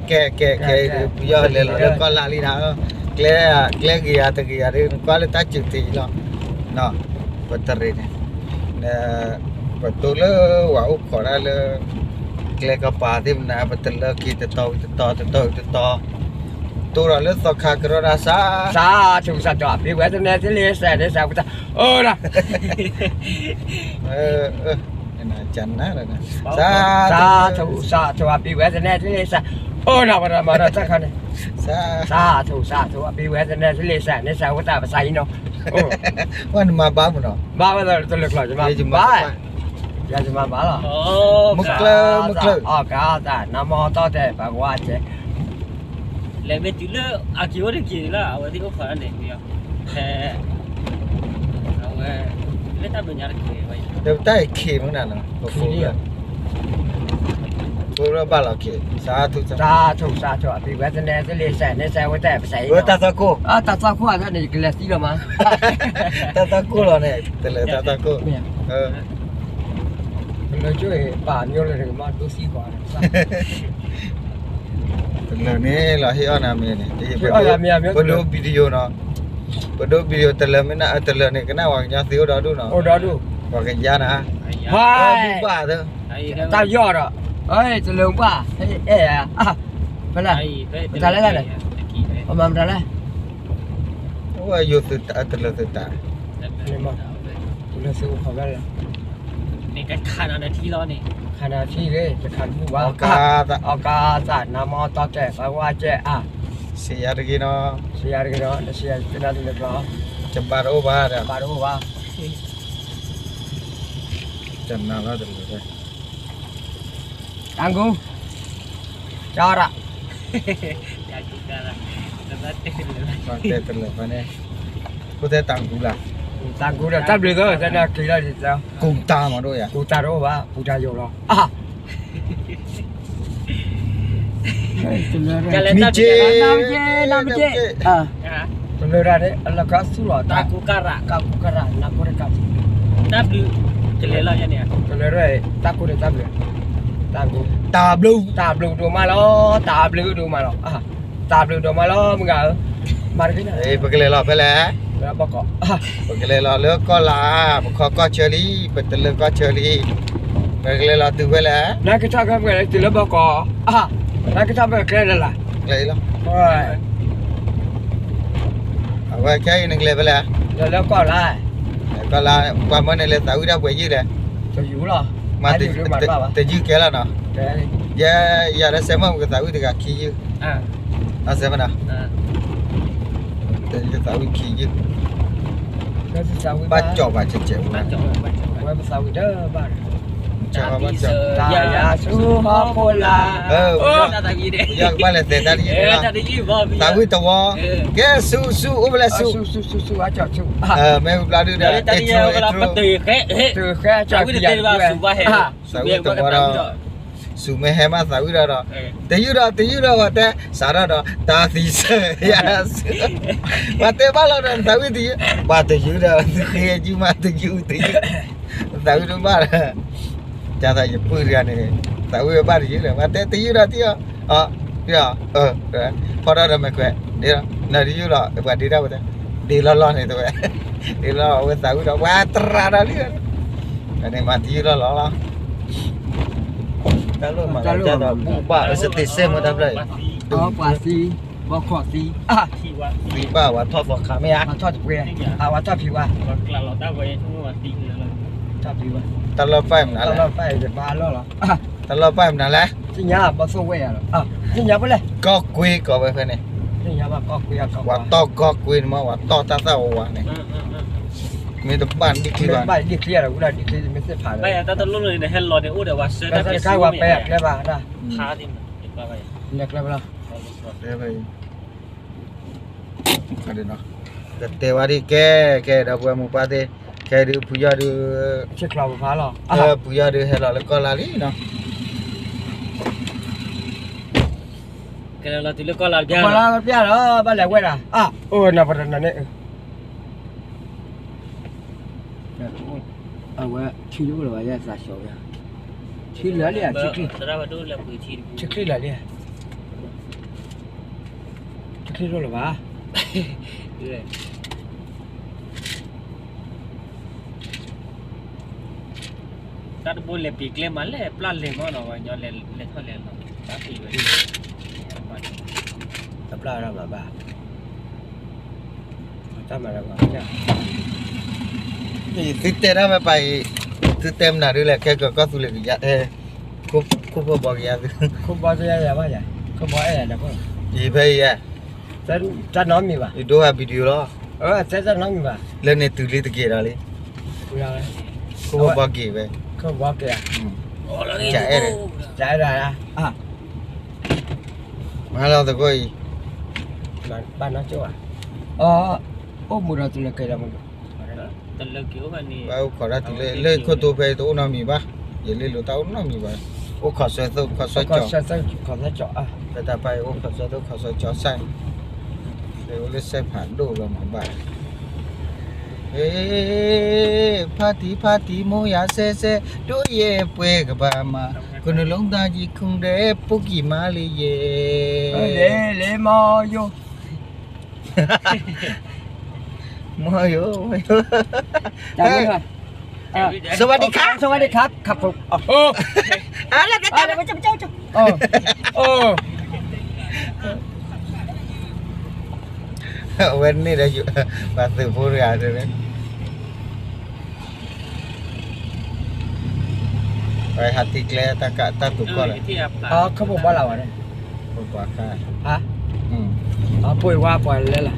ကဲ ကဲ ကဲ ပယီၤလဲၤလီၤလၢကီၢ်လါလံနၤ, ကျဲ ကျဲဂ့ၤယၤတဂ့ၤယၤဒီး နကွၢ်လၢတၢ်စူၤတ့ၢ်လီၤ, ပတရံးန့ၣ်, ပတိလၢဝၤအိၣ်ခိးဒၣ်လၢ ကျဲကပၤသ့ၣ်မနုၤ ပတလၢက့ၤတတီၤဝံၤတတီၤ တတီၤဝံၤတတီၤ, တိဒီးလၢသီခါကရီဒၣ်စး, စးထူၣ်စးတီၤ ပ့ၤဝဲတနဲတလ့စဲးန့ၣ်စဲးဝဲတၢ်, အိၣ်ဒီး ကနၤလီၤ, စးထူၣ်စးတီၤ ပ့ၤဝဲတနဲတလ့စဲး, အိၣ်ဒီးပဒီးမၤဒီးတၢ်ခါန့ၣ်, စးထူၣ်စးတီၤ ပ့ၤဝဲတနဲတလ့စဲးန့ၣ်စဲးဝဲတၢ်ပစးအံၤနီၤ, ဝဲနမၤဘါမနီၤ, ဘါဝဲတလၢကျီၤ ယမၤဘါ, ယမၤဘါလီၤ, မုၢ်ကျၢၢ် မုၢ်ကျၢၢ် အီၣ်ကါသး နါမီၢ်တီတဲာ် ပှၤကဝါစဲး လဲၤမ့ၢ်တုၤလၢအက့ၤအိၣ်တက့ၤလၢအဝဲသ့ၣ်အိၣ်ခိးဒၣ်န့ၣ်, ဖဲ အဝဲ လၢတၢ်မဲာ်ညါတက့ၤဝဲ, ဒီးတၢ်အံၤခ့မနုၤနီၤ, ပဖိလၢ ဖိလၢဘၣ်လီၤခ့, စးထူၣ်စး စးထူၣ်စးထူၣ် အပံၤဝဲတနဲသ့လံစဲးန့ၣ်စဲးဝဲတၢ်ပစးအံၤ, တၢ်သီခိၣ်, တၢ်သီခိၣ်အသးန့ၣ် ယကလဲၤသံလီၤမး, တၢ်သီခိၣ်လီၤန့ၣ် တလဲၤတၢ်သီခိၣ်, ပလၢကၠိအံၤ ပာ်မၠိလၢတကမၤဒိသံကွၢ် တလၢာ်န့ၣ်လီၤ ဟ့ၣ်အီၣ်နၤမ့ၢ်န့ၣ် ပဒိ video နီၤ, ပဒိ video တလၢာ်မ့ၢ်န တလၢာ်န့ၣ် ကနၣ်ပှၤကညီသ့အိၣ်ဒီဒူၣ်နီၤ, အိၣ်ဒီဒူၣ်, ပှၤကယါနၤ, ဘၣ်သၢ, တၢ်ယီၣ်ဒီး, တလၢာ်ဘၣ်, အဲၣ်, ဖဲလဲၣ်, မတၤလဲၣ်လဲၣ်, အမၤမတၤလဲၣ်, အိၣ်ယိၤသုးတလၢာ်သုးတၢ် တလၢာ်သုးအိၣ်ခိးဘၣ်လၢ န့ၣ်ကခးနၤဒီးထံလီၤန့ၣ်, ခးနၤထံဂ့ၤ တခးတဘူၣ်ဘၣ်, အီၣ်ကါသး နါမီၢ်တီတဲာ် ပှၤကဝါစဲးအါ, စံးယၤတဂ့ၤနီၤ, စံးယၤတဂ့ၤနီၤ နစံးယၤတဂ့ၤနီၤ တလၢာ်ကျီၤ, ယဘါတအိၣ်ဘၣ်ဒီး ဘါတအိၣ်ဘၣ်, တနၤလီၤတလၢာ် တၢ်ကူ, ကၠီရၣ်, တဲတလၢာ်ဖဲန့ၣ်, ဖိတဲတၢ်ကူလၢ, တၢ်ကူဒီးတၢ်ဘျုးသၢ တနၤက့ၤလီၤ, ကူတၢ်မးဒိၣ်ယၤ ကူတၢ်တအိၣ်ဘၣ် ပူၤတၢ်ယိာ်လီၤ, မ့ၢ်က့, နမ့ၢ်က့, တလၢာ်တၢ်န့ၣ် အလီၢ်ခါဆူၣ်လီၤ တၢ်ကူကရၣ်, တၢ်ကူကရၣ် နၢ်ကိၢ်တကး, တၢ်ဘျုး, ကလဲၤလီၤယဲန့ၣ်, ကလဲၤရဲၣ် တၢ်ကူန့ၣ်တၢ်ဘျုး, တၢ်ကူ, တၢ်ဘျုး, တၢ်ဘျုးဒိၣ်မးလီၤ, တၢ်ဘျုးဒိၣ်မးလီၤ, တၢ်ဘျုးဒိၣ်မးလီၤ မုၢ်ဂၤဧၢ, မၤတဂ့ၤန့ၣ်, ပကလဲၤလီၤဖဲလဲၣ်, ပကလဲၤလီၤလၢကီၢ်လါ, ပခီကီၢ်ဆၢလံ, ပတလၢကီၢ်ဆၢလံ, ပကလဲၤလီၤတုၤဖဲလဲၣ်, နကထီၣ်ဖဲမုၢ်ဂၤလၢတုၤလၢဘီကီး, နကထီၣ်ဖဲကျဲလၢ်လၢ်, ကျဲလီၤ အဝဲခဲအံၤနကလဲၤဖဲလဲၣ်, လၢကီၢ်လါ, ကီၢ်လါ, ပှၤမၢန့ၣ်လဲၤသးဝံၣ်ဒၣ်ပှဲၤယုၢ်လဲၣ်, တယုၢ်လီၤ, တယုၢ်ကဲလီၤနီၤ, ယဲ ယၤဒီးစဲမီၢ်ပကသးဝံၣ်တဂၤခံယုၢ်, အစဲမနီၤ, တယုၢ်သးဝံၣ်ခံယုၢ်, ဘၣ်ကၠီၤဘၣ်ကဲးကဲးဝဲ, ဝဲပသးဝံၣ်ဒီးဘၣ်ဒီး, တၢ်ယၤဆူဟီၣ်ခိၣ်လာ်, ပယီၤကဘၣ်လဲၤသဲးတၢ်တယုၢ်န့ၣ်လီၤ, သးဝံၣ်တဝီ, ကဲဆူဆူအိၣ်ဖဲလဲၣ်ဆူ, မ့ၢ်ဝံၤဘျီဒုဒီး တဃဲ, တဃဲကၠီၤတယၤတဝီ, သးဝံၣ်တဝီဒီး, ဆူမ့ၢ်ဟဲမးသးဝံၣ်ဒီးဒီး, တယုၢ်ဒီးတယုၢ်ဒီးပှၤတဲ, စးထီၣ်ဒီး တၢ်သံစၢၤယၤဆူ, ပှၤတဲဘၣ်လီၤဒီး သးဝံၣ်တယုၢ်, ပှၤတယုၢ်ဒီး သုဃ့ယုၢ်မးတယုၢ်တယုၢ်, သးဝံၣ်တဘၣ်ဒီး, ကသးယပုၢ်တဂၤန့ၣ်, သးဝံၣ်ဘၣ်တယုၢ်ဒီး ပှၤတဲတယုၢ်ဒီးတယုၢ်, အီၤ, ဖီထီၣ်ဒီးမဲာ်ခွဲး, နတယုၢ်လီၤ ပှၤဒ့တၢ်ဝဲတဲ, ဒ့လီၤလီၤန့ၣ်တဝဲ, ဒ့လီၤအဝဲသးဝံၣ်ဒီး ပှၤတရၤဒီးလံ, န့ၣ်မၤတယုၢ်လီၤလီၤလီၤ တၢ်လိၣ်မၤလၢတၢ်ဒီးဘူၣ်ဘၣ် စတ့စ့ၣ်မ့ၢ်တၢ်ဖျၢၣ်, ပှၤသံ, ဘီခီၣ်သံ, သံဘၣ်ဝဲထီၣ်သီခါမ့ၢ်ဧါ, ဝဲထီၣ်တပှဲၤ, ဝဲထီၣ်ဖံးဝဲ, ထီၣ်ဖံးဝဲ, တၢ်လီၢ်ပၢ်မနုၤလဲၣ်, တၢ်လီၢ်ပၢ်မနုၤလဲၣ်, သ့ၣ်ညါဘီသိၣ်ဝဲယၤလီၤ, သ့ၣ်ညါပလဲၣ်, ကီၢ်ကွ့ကီၢ်ဝဲဖဲန့ၣ်, သ့ၣ်ညါဘၣ်ကီၢ်ကွ့, ဝဲတီၢ်ကီၢ်ကွ့န့ၣ်မ့ၢ် ဝဲတီၢ်တၢ်သၣ်ဝါဝါန့ၣ်, မ့ၢ်တဘၣ်ဒ်ချံဘၣ်, ဘၣ်ဒ်ချံဒီး ဝဲဒၣ်ဒ်ချံမ့ၢ်သ့ၣ်ဖး, ဘၣ်ယၤတၢ်တလိၣ်န့ၣ် ဟဲလီၤန့ၣ် အိၣ်ဒီးဝဲဆၢတၢ်ဖံးဆူမဲာ်ညါ, ဖး, လဲၤကျဲဘၣ်လီၤ, လဲၤဘၣ်အံၤ, ကတဲဝဲဒ်ကဲ, ကဲဒီးပဝဲမိၢ်ပၢ်သ့ၣ်, ခဲဒုးဖုယီၢ်ဒုး, ဆ့ချီပဖးလီၤ, ဖုယီၢ်ဒုးဟဲလီၤလၢကီၢ်လါလံနီၤ, ကလီၤတုၤလၢကီၢ်လါတပျၢ်လီၤ, ဘၣ်လဲၤဝဲဒၣ်, အိၣ်နပတနၤန့ၣ် အဝဲ ထံတအိၣ်လၢၤဘၣ် ယဲသးစီၤဝဲ, ထံလၢာ်လံဧါ, ထံချံလၢာ်လံဧါ, ထံချံလၢာ်လံဧါ, ဒိၣ်လၢၤဘၣ်. တၢ်တဘိလဲၤပံၤကျဲမးလဲၣ် ပျၢ်လဲၤမးနီၤ ဝဲညီလဲၤထီၣ်လဲၤလီၤ တၢ်ပံၤဝဲ တပျၢ်ဝဲဒၣ်မးဘၣ် တၢ်မၤလၢၤဘၣ် သုတဲတၢ်မ့ၢ်ပာ်အံၤ သုတဲမနုၤဒ်လဲၣ် ကဲကီၢ်သူလ့ၤကယၤ အဲ ခိၣ်ဖီၣ်ဘီကယၤသု ခိၣ်ဘီကယၤယၤဘၣ်ယၤ ခိၣ်ဘီအဲၣ်ယၤဒီး အံၤဖဲအံၤယဲ တၢ်နီတမံၤဘၣ် ယဒိဟး video လီၤ တၢ်နီတမံၤဘၣ် လၢန့ၣ်တုၤလံတက့ၢ်ဒီးလံ ခိၣ်ဖီၣ်ဘီက့ၤဝဲ ခိၣ်ဘီက့ၤဧါ ကအဲၣ် ကအဲၣ်ဒၣ် မၤလီၤသကိးအံၤ ဘၣ်နီၢ်ကၠိၣ်ဧါ အိၣ်မူဒီးတုၤလၢက့ၤဒီးမူ ဘၣ်အိၣ်ခိးဒၣ်တုၤလၢ လၢခိၣ်တိဖဲတအိၣ်နီတမံၤဘၣ် ယလ့လိာ်တၢ်အိၣ်နီတမံၤဘၣ် အိၣ်ခိးဆၢသိၣ်ခိးဆၢကၠီ ခိးဆၢသိၣ်ခိးဆၢကၠီ ဖဲတၢ်ပၢ်အံၤအိၣ်ခိးဆၢသိၣ်ခိးဆၢကၠီစၢ် အိၣ်လၢစဲဖးဒိၣ်လီၤမးဘၣ် ဟ့ ဖါတံၢ်ဖါတံၢ်မိၢ်ယၤစဲစဲ ဒိၣ်ယဲၢ်ပှဲၤကဘၣ်မး ကနူၤလီၤသးယံၤခုၣ်ဒဲး ပူၤကံၢ်မးလံယဲၢ် လဲၤလဲၤမီယိ မီယိ မီယိ สวัสดีครับ สวัสดีครับ ครับผม อ๋อ อะไรนะ อะไรนะ အဝဲန့ၣ်ဒီး ပှၤသုးဖိတဂၤန့ၣ် ပှၤဟးတံၤကျဲ တၢ်တူၢ်ကီၢ်လီၤ ခီၣ်ဖိဘၣ်လၢဝဲန့ၣ် ပှၤခါ ဟါ အဖိဝါပှၤလဲၤလီၤ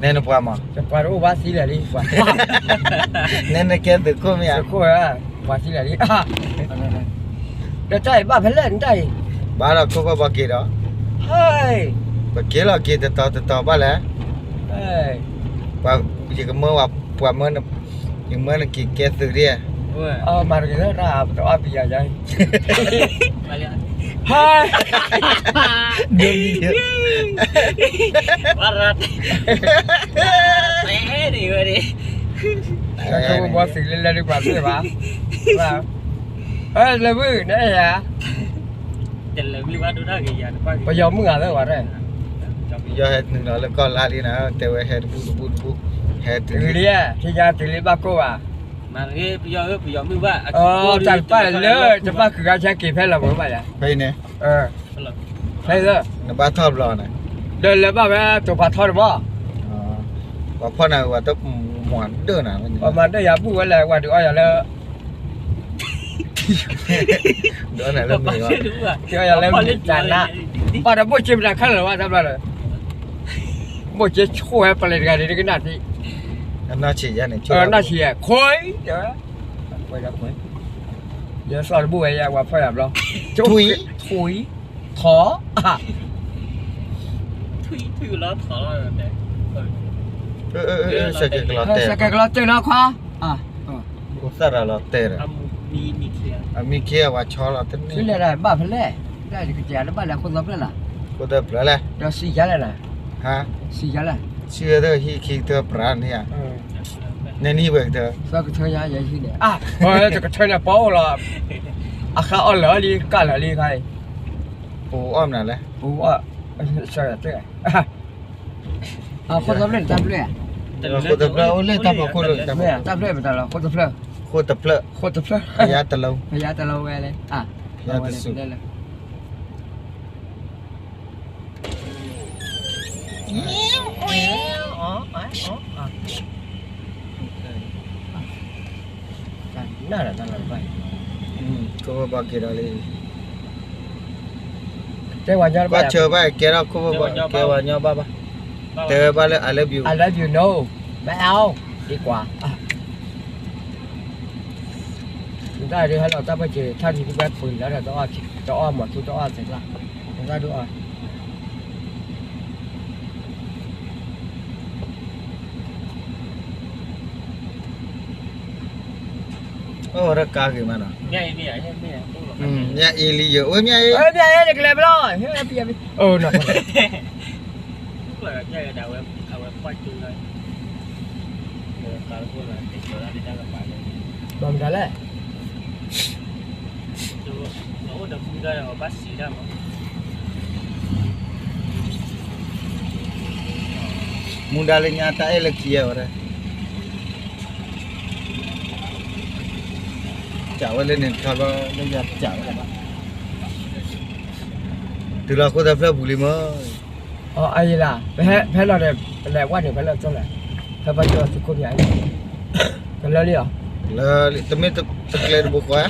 နဲနပှၤမး ပှၤတအိၣ်ဘၣ်သံလဲၣ်လံ ပှၤ နဲနကဲသုးခိၣ်မ့ၢ်ဧါ သုးခိၣ်ဧါ ပှၤသံလဲၣ်လံ ဒီးတၢ်အံၤဘၣ်ဖဲလဲၣ်နတၢ်အံၤ ဘၣ်ဒီးခိၣ်ဖီၣ်ဘီက့ၤဒီး ဟဲ ပက့ၤလီၤက့ၤတတီၤတတီၤဘၣ်လဲၣ် ယကမၢဝဲ ပှၤမၢ ယကမၢနက့ၤကဲသုးဒ် မၤတဂ့ၤလၢတၢ် ပတအီၣ်ပယီၤယၤ ဟဲ ဒိၣ်မံၤဒိၣ် တၢ်ခိၣ်ဘီသံးလၢလၢဒ်ပှၤသ့ၣ်ဘၣ် ဟဲ လၢမုၢ်နအဲၣ်ယၤ ပယီၤမုၣ်ဂၤလၢ ပယီၤဟဲနုာ်လီၤလၢကီၢ်လါလံနၤ တဲဝဲဟဲတဘူၣ်တဘူၣ်တဘူၣ် ဟဲတုၤလံ ထံညါတုၤလံဘၣ်ကိၢ်ဘၣ် မၤတဂ့ၤ ပယီၤဧၢ ပယီၤမုၣ်ဘၣ် တၢ်တပၣ်လၢ တဘၣ်ဃုာ်ဂၤဆၢက့ၤဖဲလီၤမုၢ်ဘၣ်ယၤ ဖဲအံၤန့ၣ် ဖဲအံၤ နဘၣ်ထီၣ်ဘျီန့ၣ် ဒီးလဲၤဘၣ်ဝဲတိၤဖးထီတဘီ ပှၤဖီၣ်နၤ ပှၤတမၤဒၢၣ်နၤ ပှၤမၤဒၢၣ်ယၤဘူၣ်ဝဲလဲၣ် ပှၤဒုးအီၣ်ယၤလၢ ဒုးအီၣ်ယၤလၢမ့ၤ ဒုးအီၣ်ယၤလၢမ့ၤတၢ်နါ ဘၣ်ဒီးဘိၣ်စ့မတၤခဲလၢာ်ဝဲတဘျီဒီး ဘိၣ်စ့ဆိၣ်ဝဲပလဲၤတဂၤန့ၣ် တကနၣ်သံ အနီၢ်ဆံးယါန့ၣ် အနီၢ်ဆံးယါ ခွံ တဲဝဲ ယသီၣ်တဘူၣ်ဝဲယါ ပှၤဖီၣ်ယၤဘျီ ထွံ ထွံ ထီ ထွံ ထွံလီၤထီလီၤ စဲးကဲကလီၤတဲာ်နီၤခွါ အိၣ်သၣ်ရၤလီၤတဲာ်ဒီး အမံခ့အဝဲဆီလီၤတန့ၢ် ဖဲလဲၣ်ဘၣ်ဖဲလဲၣ် တၢ်ကစၢ်လၢဘၣ်လဲၣ်ခိၣ်သၢဖျၢၣ်လီၤ ခိၣ်သၢဖျၢၣ်လဲၣ် ဒီးစံးယါလဲၣ်နၤ ဟါ စံးယါလဲၣ် စံးဝဲသၢဟံၣ်ခံကတၢၢ်ပြးန့ၣ်ဧါ နနံၣ်ဝဲကတၢၢ် သၢကထၢညါယဲဟံၣ်န့ၣ် အါ တကထၢန့ၣ်ပီအိၣ်လီၤ အခါအီၣ်လၢာ်လံ ကၣ်လၢာ်လံခါအံၤ ပူအီၣ်မနုၤလဲၣ် ပူအီၣ် ဆၢတၢ် ခိၣ်သၢဖျၢၣ်န့ၣ် တၢ်ဖျၢၣ် ခိၣ်သၢဖျၢၣ်အိၣ်လၢတၢ်ဖီခိၣ်လၢ တၢ်ဖျၢၣ်မတၤလီၤ ခိၣ်တဖျၢၣ် ခိၣ်တဖျၢၣ် ခိၣ်တဖျၢၣ် ဖယါတလုံး ဖယါတလုံးဝဲလဲၣ် ဖယါတစု ခိၣ်ဖီၣ်ဘီက့ၤဒီးလံ တဲဝဲညီဘၣ် ကွၢ်ဆၢဘၣ် ကဲထီၣ်ခိၣ်ဖီၣ်ဘီ ကဲဝဲညီဘၣ်ဘၣ် တဲဝဲဘၣ်လၢ I love you I love you no မ့ၢ်အါ ဒ်ကွၢ် နတၢ်ဒ်ဟဲလီၤတၢ်ပၢၢ်စၢၤ ထါဒုးကဘၣ်ပှ့ၤလၢတအီၣ် တအီၣ်မၤထူတအီၣ်သ့ၣ်ကျါ နတၢ်ဒုးအီၣ် အိၣ်ဝဲဒၣ်ကါဂ့ၤမးနီၤ မ့ၢ်အံၤလံယအိၣ်မ့ၢ်အံၤ မ့ၢ်အံၤတကလဲၤဘျီ အိၣ်နီၤ ဘၣ်မတၤလဲၣ် ဘၣ်စံးဒၣ်မး မူဒါလၢညါတၢ်အဲၣ်လၢခံယဲၢ်ဝဲဒၣ်, ကးဝဲလၢန့ၣ်တခါဘျီ, လၢယၤကးဝဲဒၣ်ဘၣ်, တုၤလီၤခိၣ်သၢဖျၢၣ်ပူၤလံမၢ်, အအံၤလၢ, ဖဲလီၤဒီး, ပလဲၤဝဲန့ၣ် ဖဲလၢကၠီလဲၣ်, ဖဲပှၤကၠီသုးခိၣ်ပၠး, ကလၢာ်လံဧါ, လၢ, တမ့ၢ်တကျဲတပူၤဃီဧါ,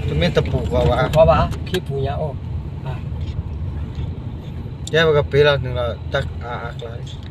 တမ့ၢ်တပူၤဃီဘၣ်, ဃီဘၣ်, ခံပူၤညါအိၣ်, ကဲပကပ့ၤလီၤနုာ်လီၤတၢ်အါအါကျါ